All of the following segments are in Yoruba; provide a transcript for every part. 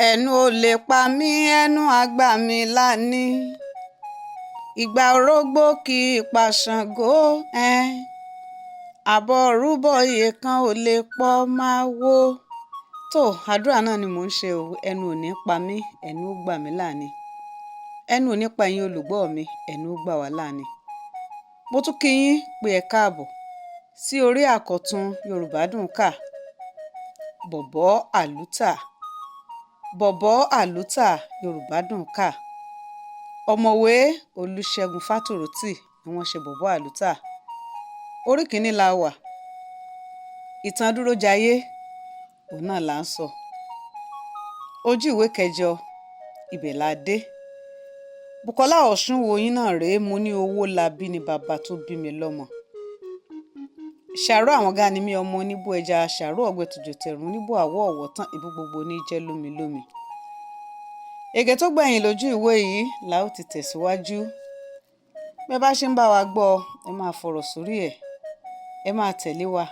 Ẹnu ò lè pa mí, ẹnu àgbà mi lání. Ìgbà orógbó kì í pa Ṣàngó. Àbọ̀ rúbọ iye kan ò lè pọ̀ máa wó. Tó àdúrà náà ni mò ń ṣe o. Ẹnu ò ní pa mí, ẹnu ó gbà mí láàní. Ẹnu ò ní pa ẹ̀yin olùgbọ́ mi, ẹnu ó gbà wá láàní. Mo tún kí yín pé ẹ káàbọ̀ sí orí àkọ̀tun Yorùbá Dùn Kà. Bọ̀bọ́ Àlùtà. Bọ̀bọ́ Àlùtà Yorùbá Dùn Kà. Ọ̀mọ̀wé Olùṣègùn Fátórótì ni wọ́n ṣe Bọ̀bọ́ Àlùtà. Orí kìíní la wà. Ìtàn Dúrójayé, òun náà là ń sọ. Ojú ìwé kẹjọ, ibẹ̀ la dé. Bùkọ́lá Ọ̀ṣunwòyìn náà rèé. Mo ní owó labí ni bàbá tó bí mi lọ́mọ. Ṣàró àwọn gani mi, ọmọ oníbó ẹja ṣàró ọ̀gbẹ́ tòjò tẹ̀rùn oníbó àwọ̀ ọ̀wọ̀ tán ìbú gbogbo ní jẹ́ lómi lómi. Ègè tó gbẹ̀yìn lójú ìwé yìí la ó ti tẹ̀síwájú. Bí ẹ bá ṣe ń bá wa gbọ́, ẹ máa fọ̀rọ̀ sórí ẹ̀, ẹ máa tẹ̀lé wa,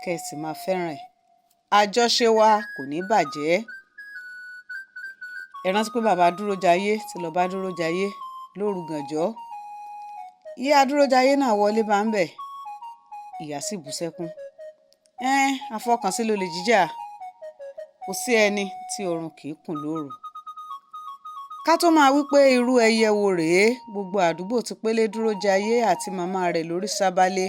kẹ́ ẹ sì máa fẹ́ràn ẹ̀. Àjọṣe wa kò ní bàjẹ́. Ẹ rántí pé bàbá Dúrójayé ti lọ bá Dúrójayé lóru gànjọ́. Ìyá Dúrójayé náà wọlé bá ń bẹ̀, ìyá sì bú sẹ́kún. Ẹ́n àfọkànsí lolè jíjà, kò sí ẹni tí oorun kì í kùn lóru. Ká tó máa wí pé irú ẹyẹ wo rèé, gbogbo àdúgbò ti pélé Dúrójayé àti màmá rẹ̀ lórí sábálé.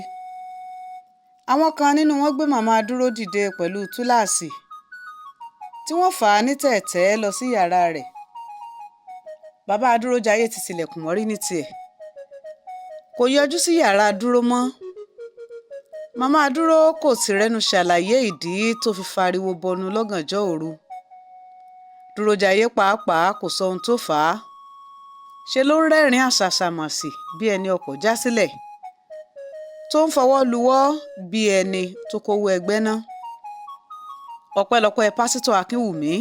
Àwọn kan nínú wọn gbé màmá Dúró dìde pẹ̀lú túláàsì tí wọ́n fà á ní tẹ̀tẹ́ lọ sí yàrá rẹ̀. Bàbá Dúrójayé ti tilẹ̀kùn mọ́rí ní tiẹ̀. Kò yọjú sí yàrá Dúró mọ́. Màmá Dúró kò sì rẹ́nu ṣàlàyé ìdí tó fi fariwo bọnu lọ́gànjọ́ òru. Dúrójayé pàápàá kò sọ ohun tó fà á. Ṣe ló ń rẹ́rìn-ín àṣàṣàmàṣì bí ẹni ọkọ̀ já sílẹ̀, tó ń fọwọ́ luwọ́ bí ẹni tó kówó ẹgbẹ́ ná. Ọpẹ́lọpẹ́ Pásítọ̀ Akínwùmí,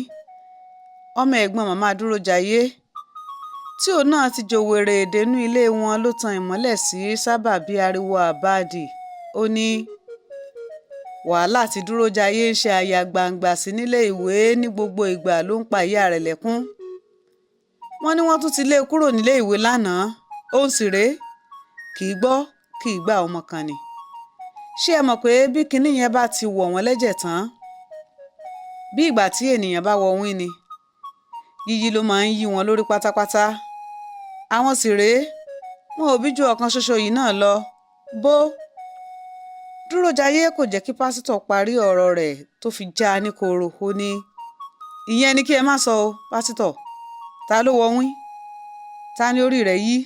ọmọ ẹ̀gbọ́n màmá Dúrójayé, tí òun náà ti jòwèrè dénú ilé wọn ló tan ìmọ́lẹ̀ sí sábàbí ariwo àbáàdì. Ó ní wàhálà tí Dúrójayé ń ṣe àyà gbangba sí nílé ìwé ní gbogbo ìgbà ló ń pa ìyá rẹ̀ lẹ́kún. Wọ́n ní wọ́n tún ti lé e kúrò nílé ìwé lánàá. Òun sì rèé, kì í gbọ́ kì í gbà, ọmọ kan ni. Ṣé ẹ mọ̀ pé bí kinní yẹn bá ti wọ̀ wọ́n lẹ́jẹ̀ tán, bí ìgbà tí ènìyàn bá wọ wín ni, yíyí ló máa ń yí wọn lórí pátápátá. Àwọn sì rèé, wọn ò bí ju ọ̀kan ṣoṣo yìí náà lọ. Bó Dúrójayé kò jẹ́ kí pásítọ̀ parí ọ̀rọ̀ rẹ̀ tó fi já a ní koro. Ó ní ìyẹn ni kí ẹ má sọ o, pásítọ̀. Ta ló wọ wín? Ta ni orí rẹ̀ yí?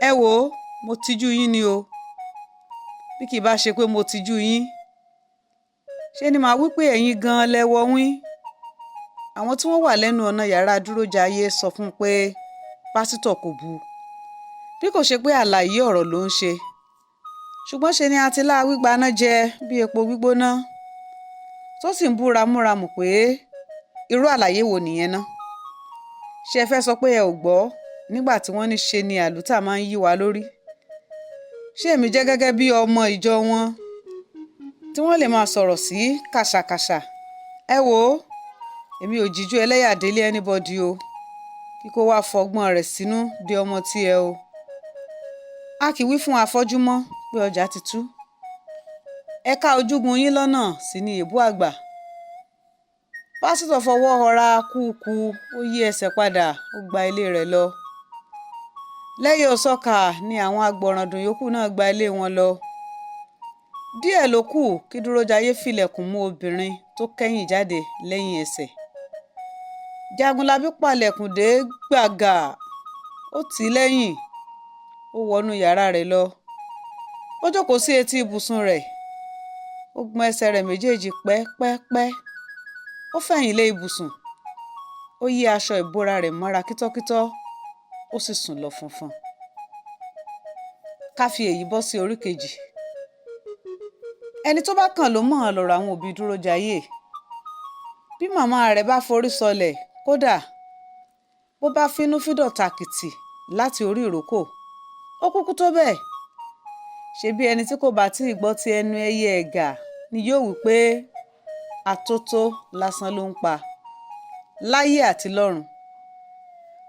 Ẹ wò ó, mo tijú yín ni o. Bí kì í bá ṣe pé mo tijú yín, ṣé ni màá wí pé ẹ̀yin gan-an lẹ wọ wín? Àwọn tí wọ́n wà lẹ́nu ọ̀nà yàrá Dúrójayé sọ fún un pé pásítọ̀ kò bu, bí kò ṣe pé àlàyé ọ̀rọ̀ ló ń ṣe. Ṣùgbọ́n ṣe ni àtìláàwí gbaná jẹ bí epo gbígbóná, tó sì ń bú ramúramù pé irú àlàyé wo nìyẹn ná? Ṣé ẹ fẹ́ sọ pé ẹ ò gbọ́ nígbà tí wọ́n ní ṣe ni Àlùtà máa ń yí wa lórí? Ṣé èmi jẹ́ gẹ́gẹ́ bí ọmọ ìjọ wọn tí wọ́n lè máa sọ̀rọ̀ sí kàṣàkàṣà? Ẹ wò ó, èmi ò jíjú ẹlẹ́yà délé anybody o. Kíkó wá fọgbọ́n rẹ̀ sínú dé ọmọ tí ẹ o. A kì í wí fún afọ́jú mọ́ pé ọjà ti tú. Ẹ ká ojúgun yín lọ́nà sí ní èébú àgbà. Pásítọ̀ fọwọ́ họra kúùkù, ó yí ẹsẹ̀ padà, ó gba ilé rẹ̀ lọ. Lẹ́yìn òsọkà ni àwọn agbọ̀ràndùn yòókù náà gba ilé wọn lọ. Díẹ̀ ló kù kí Dúrójayé filẹ̀kùn mú obìnrin tó kẹ́yìn jáde lẹ́yìn ẹsẹ̀. Jagunlabi palẹ̀kùn dé gbàgà, ó tì í lẹ́yìn, ó wọnú yàrá rẹ̀ lọ. Ó jókòó sí etí ibùsùn rẹ̀, ó gbọ́n ẹsẹ̀ rẹ̀ méjèèjì pẹ́pẹ́pẹ́, ó fẹ̀yìn lé ibùsùn, ó yí aṣọ ìbora rẹ̀ mọ́ra kítọ́kítọ́, ó sì sùn lọ fọnfọn. Ká fi èyí bọ́ sí orí kejì. Ẹni tó bá kàn ló mọ̀ lọ̀rọ̀ àwọn òbí Dúrójayé. Bí màmá rẹ̀ bá forí sọlẹ̀, kódà bó bá fínúfíndọ̀ tàkìtì láti orí ìrókò, ó kúkú tó bẹ́ẹ̀. Ṣebí ẹni tí kò bá tí ì gbọ́ ti ẹnu ẹyẹ ẹ̀gà ni yóò wí pé atótó lásán ló ń pa. Láyé àti lọ́run,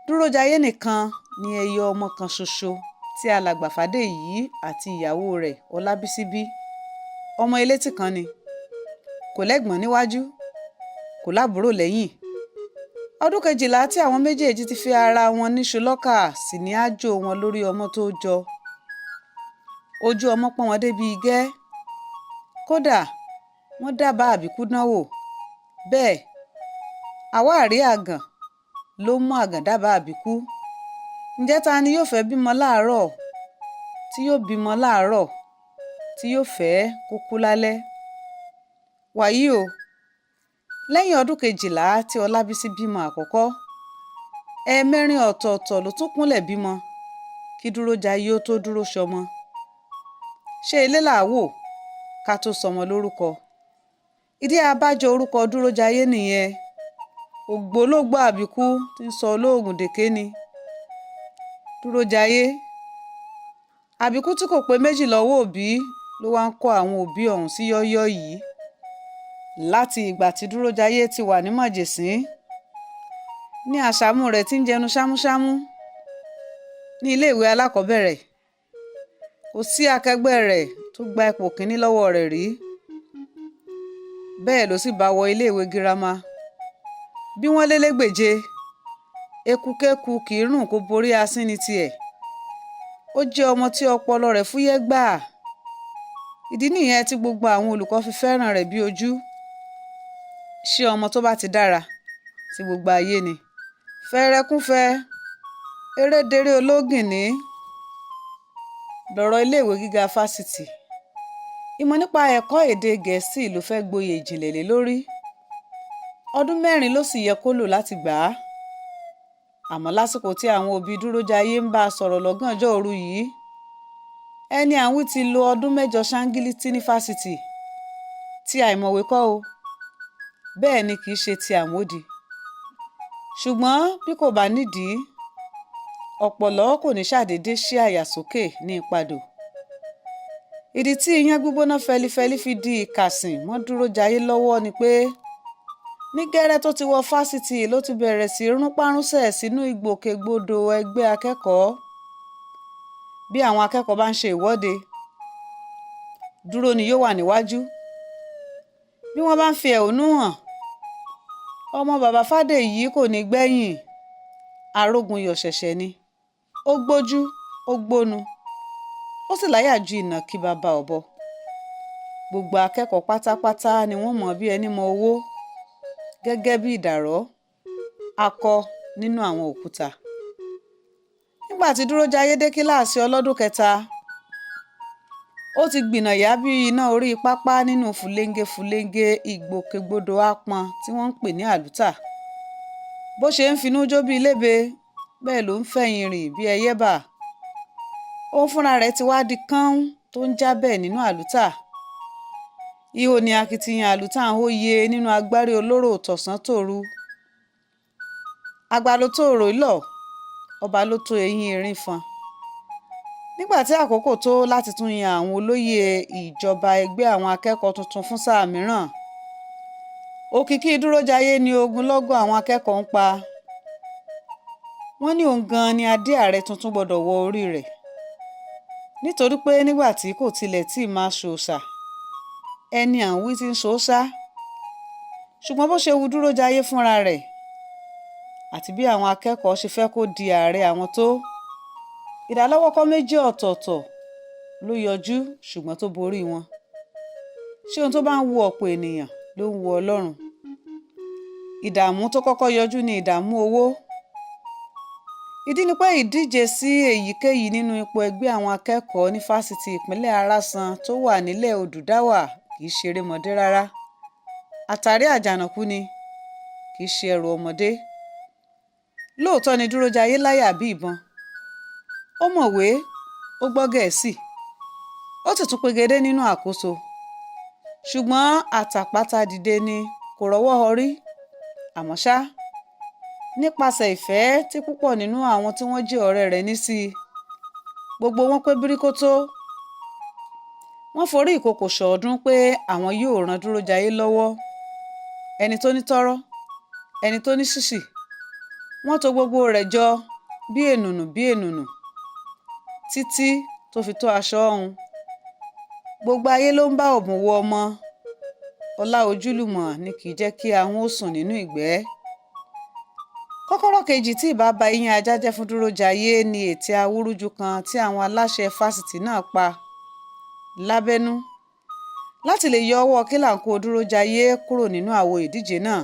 Dúrójayé nìkan ni ẹyọ ọmọ kan ṣoṣo tí alàgbà Fàdèyí àti ìyàwó rẹ̀ Ọlábísí bí. Ọmọ elétí kan ni, kò lẹ́gbọ̀n níwájú, kò lábúrò lẹ́yìn. Ọdún 12 tí àwọn méjèèjì ti fi ara wọn níṣu lọ́kà sì ní àjò wọn lórí ọmọ tó jọ. Ojú ọmọ pọ́n wọn débi igẹ́. Kódà wọ́n dábàá àbíkú dánwò. Bẹ́ẹ̀ àwáàrí àgàn ló mú àgàn dábàá àbíkú. Ǹjẹ́ ta ni yóò fẹ́ bímọ láàárọ̀ tí yóò bímọ láàárọ̀ tí yóò fẹ́ kó kú lálẹ́? Wàyí o, lẹ́yìn ọdún 12 tí Ọlábísí bímọ àkọ́kọ́, ẹ̀ẹ̀mẹrin ọ̀tọ̀ọ̀tọ̀ ló tún kúnlẹ̀ bímọ kí Dúrójayé ó tó dúró sọmọ. Ṣé ilé là á wò ká tó sọmọ lórúkọ? Ìdí abájọ orúkọ Dúrójayé nìyẹn. Ògbólógbòó àbíkú tí ń sọ olóògùn dèké ni Dúrójayé. Àbíkú tí kò pé méjì lọ́wọ́ òbí ló wá ń kó àwọn òbí ọ̀hún sí yọ́yọ́ yìí. Láti ìgbà tí Dúrójayé ti wà ní màjèsín ní àṣàmú rẹ̀ ti ń jẹnu ṣámúṣámú ní iléèwé alákọ̀ọ́bẹ̀rẹ̀. Kò sí akẹgbẹ́ rẹ̀ tó gba ipò kínní lọ́wọ́ rẹ̀ rí. Bẹ́ẹ̀ ló sì bá wọ iléèwé girama. Bí wọ́n lélégbèje, ekukéku kì í rùn kó borí asín ní tiẹ̀. Ó jẹ́ ọmọ tí ọpọlọ rẹ̀ fúyẹ́ gbáà. Ìdí nìyẹn tí gbogbo àwọn olùkọ́ fi fẹ́ràn rẹ̀ bí ojú. Ṣé ọmọ tó bá ti dára tí gbogbo ayé ni? Fẹ́rẹ́kúfẹ́, erédéré ológìnní lọ̀rọ̀ iléèwé gíga fásitì. Ìmọ̀ nípa ẹ̀kọ́ èdè Gẹ̀ẹ́sì ló fẹ́ gboyè ìjìnlẹ̀ lé lórí. Ọdún 4 ló sì yẹ kó lò láti gbà á. Àmọ́ lásìkò tí àwọn òbí Dúrójayé ń bá a sọ̀rọ̀ lọ́gànjọ́ òru yìí, ẹni à ń wí ti lo ọdún 8 ṣáńgílítì ní fásitì. Tí àìmọ̀wé kọ́ o, bẹ́ẹ̀ ni kì í ṣe ti àmódi. Ṣùgbọ́n bí kò bá nídìí, ọ̀pọ̀lọ́ kò ní ṣàdédé ṣí àyà sókè ní ìpadò. Ìdí tí iyán gbígbóná fẹlifẹli fi di ìkàsìn mọ́ Dúrójayé lọ́wọ́ ni pé ní gẹ́rẹ́ tó ti wọ fásitì ló ti bẹ̀rẹ̀ sí rúnpárúnsẹ̀ sínú ìgbòkègbodò ẹgbẹ́ akẹ́kọ̀ọ́. Bí àwọn akẹ́kọ̀ọ́ bá ń ṣe ìwọ́de, Dúró ni yóò wà níwájú. Bí wọ́n bá ń fi ẹ̀hónú hàn, ọmọ bàbá Fàdèyí kò ní gbẹ̀yìn. Arógunyọ̀ ṣẹ̀ṣẹ̀ ni. Ó gbójú, ó gbónu, ó sì láyà ju ìnàkí bàbá ọ̀bọ. Gbogbo akẹ́kọ̀ọ́ pátápátá ni wọ́n mọ̀ bí ẹni mọ owó, gẹ́gẹ́ bí ìdàrọ́ akọ nínú àwọn òkúta. Nígbà tí Dúrójayé dé kíláàsì ọlọ́dún kẹta, ó ti gbìnàyá bí iná orí pápá nínú fùlẹ̀ǹgẹ̀fùlẹ̀ǹgẹ̀ ìgbòkègbodò aápọn tí wọ́n ń pè ní àlùtà. Bó ṣe ń finú jó bíi lébe, bẹ́ẹ̀ ló ń fẹ̀yìn rìn bí ẹyẹ̀bà. Òun fúnra rẹ̀ ti wá di kánún tó ń jábẹ̀ nínú àlùtà. Ihò ní akitiyan àlùtà ń hó ye nínú agbárí olóró tọ̀sán tòru. Àgbà ló tó orò lọ̀, ọba ló tó eyín erin fọn. Nígbà tí àkókò tó láti tún yan àwọn olóyè ìjọba ẹgbẹ́ àwọn akẹ́kọ̀ọ́ tuntun fún sáà mìíràn, òkìkí Dúrójayé ni ogunlọ́gọ̀ àwọn akẹ́kọ̀ọ́ ń pa. Wọ́n ní òun gan-an ni adé ààrẹ tuntun gbọ́dọ̀ wọ orí rẹ̀. Nítorí pé nígbà tí kò tilẹ̀ tí ì máa ṣòòṣà, ẹni à ń wí ti ń ṣòòṣà. Ṣùgbọ́n bó ṣe wu Dúrójayé fúnra rẹ̀ àti bí àwọn akẹ́kọ̀ọ́ ṣe fẹ́ kó di ààrẹ àwọn tó, ìdálọ́wọ́kọ́ méjì ọ̀tọ̀ọ̀tọ̀ ló yọjú ṣùgbọ́n tó borí wọn. Ṣé ohun tó bá ń wu ọ̀pọ̀ ènìyàn ló ń wu Ọlọ́run? Ìdààmú tó kọ́kọ́ yọjú ni ìdààmú owó. Ìdí ni pé ìdíje sí èyíkéyìí nínú ipò ẹgbẹ́ àwọn akẹ́kọ̀ọ́ ní fásitì ìpínlẹ̀ Arásan tó wà nílẹ̀ Odùduwà kì í ṣe erémọdé rárá. Àtàrí àjànàkú ni, kì í ṣe ẹrù ọmọdé. Lóòótọ́ ni Dúrójayé láyà bí ìbọn. Ó mọ̀wé, ó gbọ́ Gẹ̀ẹ́sì, ó sì tún pegedé nínú àkóso. Ṣùgbọ́n àtàpàtà dìde ni, kò rọ́wọ́ họrí. Àmọ́ ṣá, nípasẹ̀ ìfẹ́ tí púpọ̀ nínú àwọn tí wọ́n jẹ́ ọ̀rẹ́ rẹ̀ ní sí i, gbogbo wọn pé bíríkótó. Wọ́n forí ìkòkò ṣọ̀ọ́dún pé àwọn yóò ran Dúrójayé lọ́wọ́. Ẹni tó ní tọ́rọ́, Ẹni tó ní ṣíṣì, wọ́n to gbogbo rẹ̀ jọ bí ènùnù bí ènùnù títí tó fi tó aṣọ ọ̀hún. Gbogbo ayé ló ń bá ọ̀bùn wo ọmọ. Ọlá ojúlùmọ̀ ni kì í jẹ́ kí ahun ó sùn nínú ìgbẹ́. Kọ́kọ́rọ́ kejì tí ìbá ba eyín ajá jẹ́ fún Dúrójayé ni ète awúrúju kan tí àwọn aláṣẹ fásitì náà pa lábẹ́nú láti lè yọ ọwọ́ kílàńkó Dúrójayé kúrò nínú àwo ìdíje náà.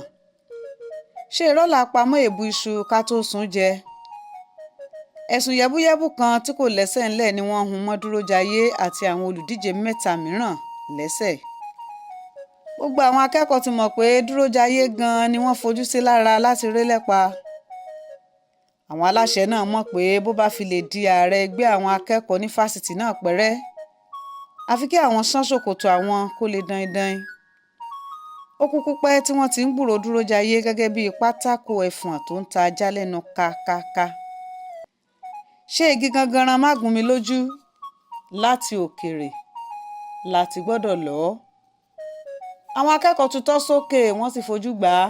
Ṣé irọ́ là pa mọ́ èébú iṣu ká tó sun jẹ? Ẹ̀sùn yẹ́búyẹ́bú kan tí kò lẹ́sẹ̀ ńlẹ̀ ni wọ́n hun mọ́ Dúrójayé àti àwọn olùdíje mẹ́ta mìíràn lẹ́sẹ̀. Gbogbo àwọn akẹ́kọ̀ọ́ ti mọ̀ pé Dúrójayé gan-an ni wọ́n fojú sí lára láti rélẹ̀ pa. Àwọn aláṣẹ náà mọ̀ pé bó bá fi lè di ààrẹ ẹgbẹ́ àwọn akẹ́kọ̀ọ́ ní fásitì náà pẹ́rẹ́, àfi kí àwọn sán ṣòkòtò àwọn kó lè dain-dain. Ó kúkú pẹ́ tí wọ́n ti ń gbúròó Dúrójayé gẹ́gẹ́ bíi pátákó ẹfọ̀n tó ń ta ajá lẹ́nu kákáká. Ṣé igi ganganran má gún mi lójú? Láti òkèèrè la ti gbọ́dọ̀ lọ̀ ọ́. Àwọn akẹ́kọ̀ọ́ tutọ́ sókè wọ́n sì fojú gbà á.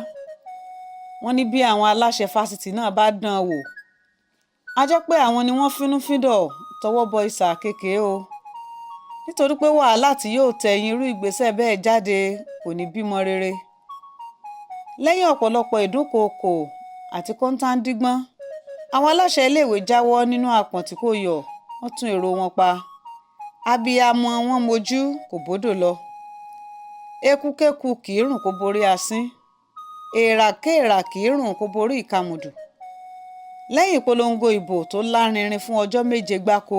Wọ́n ní bí àwọn aláṣẹ fásitì náà bá dán an wò, á jẹ́ pé àwọn ni wọ́n fínúfíndọ̀ tọwọ́ bọ ìsà kékeré o. Nítorí pé wàhálà tí yóò tẹ̀yìn irú ìgbésẹ̀ bẹ́ẹ̀ jáde kò ní bímọ rere. Lẹ́yìn ọ̀pọ̀lọpọ̀ ìdúnkookò àti kọ́ńtàdíngbọ́n, àwọn aláṣẹ iléèwé jáwọ́ nínú àpọ̀n tí kò yọ̀, wọ́n tún èrò wọn pa. Abiyamọ wọn mojú kò bódò lọ. Ekukeku kì í rùn kó borí asín, èèràkéèrà kì í rùn kó borí ìkamùdù. Lẹ́yìn ìpolongo ìbò tó lárinrin fún ọjọ́ 7 gbáko,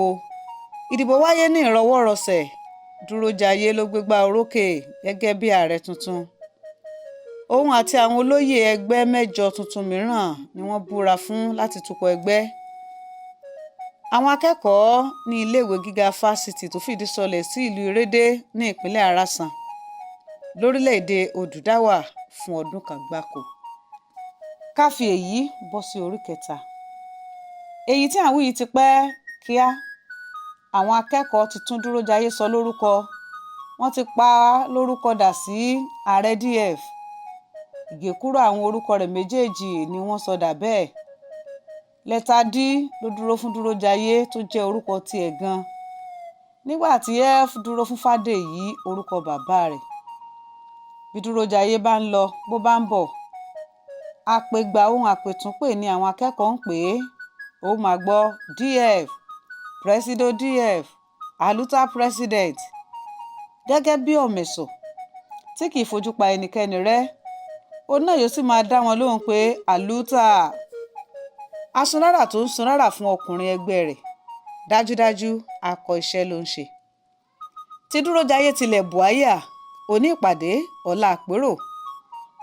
ìdìbò wáyé ní ìrọwọ́rọsẹ̀. Dúrójayé ló gbégbá orókè gẹ́gẹ́ bí ààrẹ tuntun. Òun àti àwọn olóyè ẹgbẹ́ mẹ́jọ tuntun mìíràn ni wọ́n búra fún láti tukọ̀ ẹgbẹ́. Àwọn akẹ́kọ̀ọ́ ní iléèwé gíga fásitì tó fìdí sọlẹ̀ sí ìlú Ìrédé ní ìpínlẹ̀ Àràsàn lórílẹ̀-èdè Odùdáwà fún ọdún kan gbáko. Ká fi èyí bọ́ sí orí kẹta. Èyí tí à ń wí yìí ti pẹ́ kíá. Àwọn akẹ́kọ̀ọ́ ti tún Dúrójayé sọ lórúkọ. Wọ́n ti pa á lórúkọ dà sí ààrẹ DF. Ìgékúrú àwọn orúkọ rẹ̀ méjèèjì ni wọ́n sọ dà bẹ́ẹ̀. Lẹ́tà D ló dúró fún Dúrójayé tó jẹ́ orúkọ tiẹ̀ gan-an, nígbà tí F dúró fún Fádèyí, orúkọ bàbá rẹ̀. Bí Dúrójayé bá ń lọ bó bá ń bọ̀, àpègbà ohun àpètúnpè ni àwọn akẹ́kọ̀ọ́ ń pè é. Ó máa gbọ́ DF, Presido DF, Aluta President. Gẹ́gẹ́ bí ọ̀mẹ̀sọ̀ tí kì í fojú pa ẹnikẹ́ni rẹ́, òun náà yóò sì máa dá wọn lóhùn pé Aluta. Asunrárà tó ń sunrárà fún ọkùnrin ẹgbẹ́ rẹ̀, dájúdájú akọ iṣẹ́ ló ń ṣe. Tí Dúrójayé tilẹ̀ bùáyà, òní ìpàdé, ọ̀la àpérò,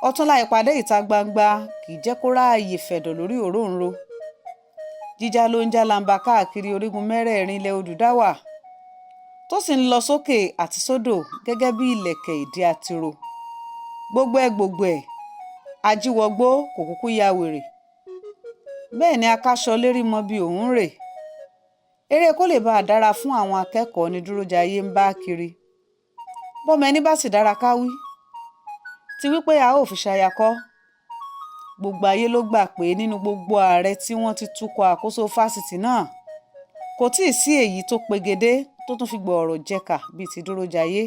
ọ̀túnla ìpàdé ìta gbangba kì í jẹ́ kó ráàyè fẹ̀dọ̀ lórí òróǹro. Jíjá ló ń já lamba káàkiri orígun mẹ́rẹ̀ẹ̀rin ilẹ̀ Odùdáwà, tó sì ń lọ sókè àti sódò gẹ́gẹ́ bí ìlẹ̀kẹ̀ ìdí atiro. Gbogbo ẹ̀ gbogbo ẹ̀, ajíwọgbó kò kúkú ya wèrè. Bẹ́ẹ̀ ni akáṣọ lérí mọ bí òun ń rè. Eré kó lè bá a dára fún àwọn akẹ́kọ̀ọ́ ní Dúrójayé ń bá kiri. Bọ́mọ ẹni bá sì dára ká wí, ti wípé a ó fi ṣaya kọ́. Gbogbo ayé ló gbà pé nínú gbogbo ààrẹ tí wọ́n ti tukọ̀ àkóso fásitì náà, kò tíì sí èyí tó pegedé tó tún fi gbọ̀ọ̀rọ̀ jẹ̀ka bíi ti Dúrójayé.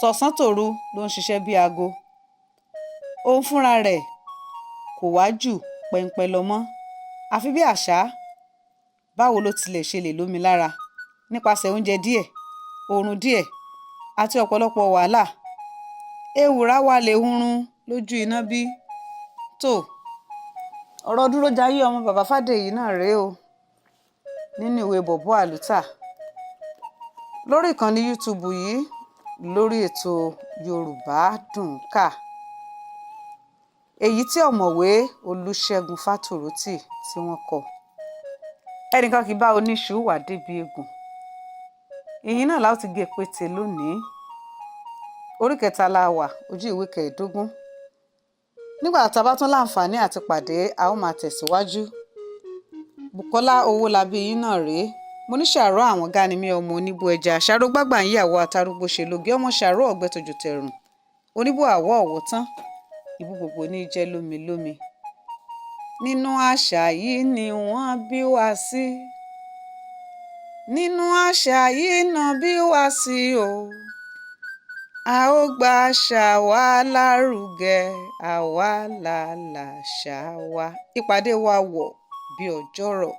Tọ̀sán tòru ló ń ṣiṣẹ́ bí aago. Òun fúnra rẹ̀ kò wá jù pẹ́ńpẹ́ lọ mọ́, àfi bí àṣá. Báwo ló tilẹ̀ ṣe lè lómi lára nípasẹ̀ oúnjẹ díẹ̀, oorun díẹ̀ àti ọ̀pọ̀lọpọ̀ wàhálà? Ewùrà wá lè hunrun lójú iná bí? Tó, ọ̀rọ̀ Dúrójayé ọmọ bàbá Fádèyí náà rèé o nínú ìwé Bọ̀bọ́ Àlùtà lórí ìkànnì YouTube yìí lórí ètò Yorùbá Dùn Kà, èyí tí ọ̀mọ̀wé Olúṣẹ́gun Fátórótì tí wọ́n kọ. Ẹnìkan kì í bá oníṣu wà débi egbò. Ìyìn náà la ó ti gé pété lónìí. Orí kẹta la wà, ojú ìwé 15. Nígbà tá a bá tún láǹfààní àti pàdé, a ó máa tẹ̀síwájú. Bùkọ́lá Owólabí yín náà rèé. Mo ní ṣàárọ̀ àwọn gánimí ọmọ oníbó ẹja, ṣàrò gbàgbà ń yàwó atarúgbó ṣe lóge, ọmọ ṣàárọ̀ ọ̀gbẹ́tọ̀jù tẹ̀rùn, oníbó àwọ̀ ọ̀wọ̀ tán. Ibú gbogbo ní í jẹ́ lómi-lómi. Nínú àṣà yìí ni wọ́n bí wa sí. Nínú àṣà yìí náà bí wa sí o. A ó gba àṣà wa lárugẹ, àwa la làṣà wa. Ìpàdé wa wọ̀ bí ọjọ́rọ̀.